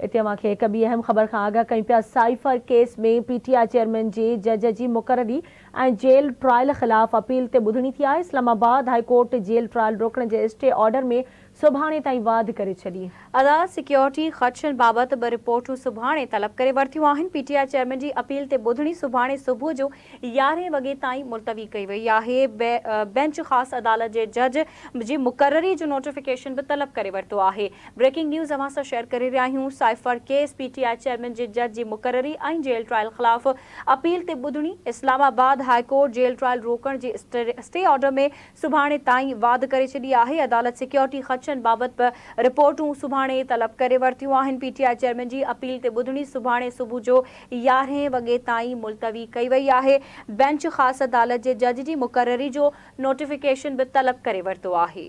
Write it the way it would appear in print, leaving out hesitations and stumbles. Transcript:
اتي اوهان کي هڪ ٻي اهم خبر کان آگاهه ڪيون پيا، cipher case ۾ P T I chairman جي جج جي مقرري ۽ جيل ٽرائل خلاف اپيل تي ٻڌڻي ٿي آهي، Islamabad high court jail trial روڪڻ جي اسٽي آرڊر ۾ سڀاڻي تائين واڌ ڪري ڇڏي. عدالت سيڪيورٽي خدشن بابت به رپورٽون سڀاڻي طلب ڪري ورتيون آهن، پي ٽي I chairman جي اپيل تي ٻڌڻي سڀاڻي صبح جو يارهين وڳي تائين ملتوي ڪئي وئي آهي، بينچ خاص عدالت جي جج جي مقرري جو نوٽيفڪيشن به طلب ڪري ورتو آهي. بريڪنگ نيوز اوهان سان شيئر ڪري رهيا آهيون، cipher case P T I chairman جي جج جي مقرري ۽ جيل ٽرائل خلاف اپيل تي ٻڌڻي، Islamabad high court jail trial روڪڻ جي اسٽي آرڊر ۾ سڀاڻي تائين واڌ ڪري ڇڏي آهي، عدالت سيڪيورٽي خدشن بابت به رپورٽون سڀاڻي طلب ڪري ورتيون آهن، پي ٽي I chairman جي اپيل تي ٻڌڻي سڀاڻي صبح جو يارهين وڳي تائين ملتوي ڪئي وئي آهي، بينچ خاص عدالت جي جج جي مقرري جو نوٽيفڪيشن به طلب ڪري ورتو آهي.